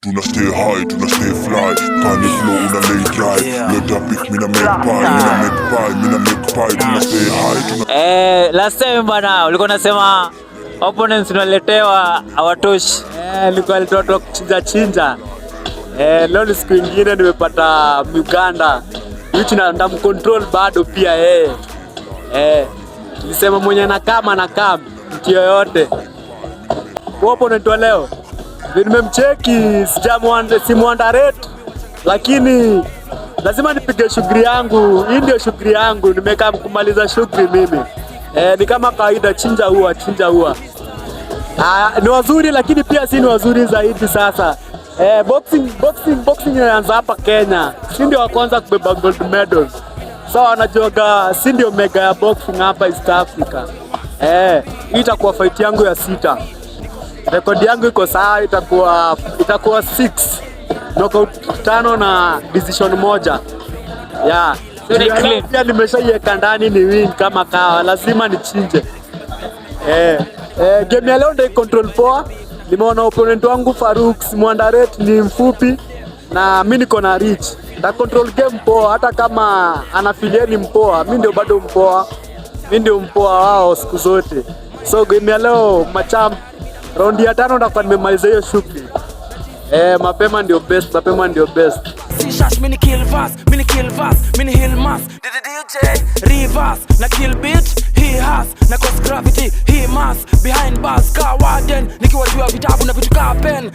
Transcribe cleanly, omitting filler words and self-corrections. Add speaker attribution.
Speaker 1: Tuna stay high, tuna stay fly. Panic flow, una lay dry. Load up pick, mina make pie, mina make pie, mina make pie. Tuna stay high, tuna
Speaker 2: Last time bana ulikuwa unasema opponents unaletewa hawatoshi.
Speaker 3: Nilikuwa nilitoa kuchinja chinja. Leo ni siku ingine nimepata Uganda. Which na ndamcontrol bado pia yeye. Nilisema mwenye nakama nakam mtu yoyote. Kwa opponent wa leo, vile nimemcheki, simuunderrate, lakini lazima nipige shughuli yangu. Hii ndio shughuli yangu, nimekaa kumaliza shughuli mimi. Ni kama kawaida, chinja huwa chinja huwa. Ni wazuri lakini pia si ni wazuri zaidi sasa. Boxing inaanza hapa Kenya. Si ndio wa kwanza kubeba gold medals. So wanajuaga si ndio mega ya boxing hapa East Africa. Hii itakuwa fight yangu ya sita. Rekodi yangu iko sawa, itakuwa 6 knockout tano na decision moja. Yeah.
Speaker 2: Very clean.
Speaker 3: Pia nimeshaiweka ndani ni win kama kawa, lazima nichinje. Game ya leo ndio control poa. Nimeona opponent wangu Faruk simuunderrate, ni mfupi na mi niko na reach. Nda control game poa, hata kama anafilia ni mpoa, mi ndio bado mpoa. Mi ndio mpoa wao siku zote. So game ya leo machamp, raundi ya tano ndakuwa nimemaliza hiyo shughuli. Mapema ndio best, mapema ndio best.
Speaker 4: Si shash, mini kill verse, mini kill verse, mini heal mass. DJ reverse na kill beat, he has na cause gravity, he mass behind bars ka warden, nikiwa juu ya vitabu na vitu ka pen.